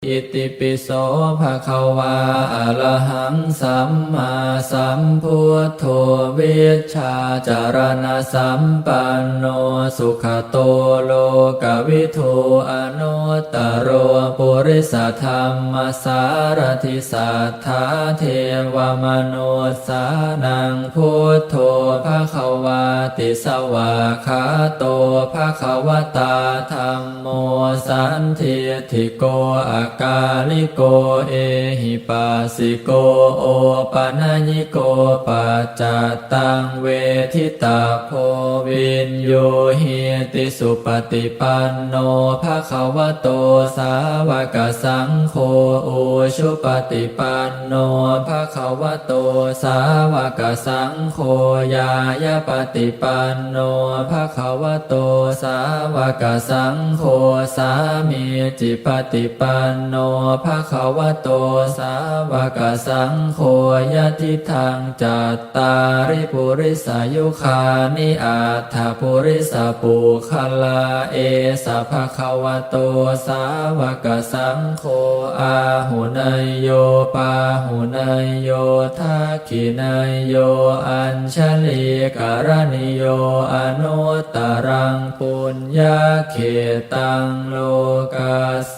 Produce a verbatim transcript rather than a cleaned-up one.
Itipi so bhagavā arahaṃ sammāsambuddho vijjācaraṇasampanno sugato lokavidū anuttaro purisadammasārathi satthā devamanussānaṃ buddho bhagavāti. Svākkhāto bhagavatā dham mo sandiṭṭhiko akāliko ehipassiko opanayiko paccattaṃ veditabbo viññūhīti. Supaṭipanno bhagavato sāvakasaṅgho, ujupaṭipanno bhagavato sāvakasaṅgho, ñāyapaṭipanno bhagavato sāvakasaṅgho, sāmīcipaṭipanno bhagavato sāvakasaṅgho, yadidaṃ cattāri purisayugāni aṭṭha purisapuggalā, esa bhagavato sāvakasaṅgho āhuneyyo pāhuneyyo dakkhiṇeyyo añjalikaraṇīyo anuttaraṃ puññakkhettaṃ lokassāti.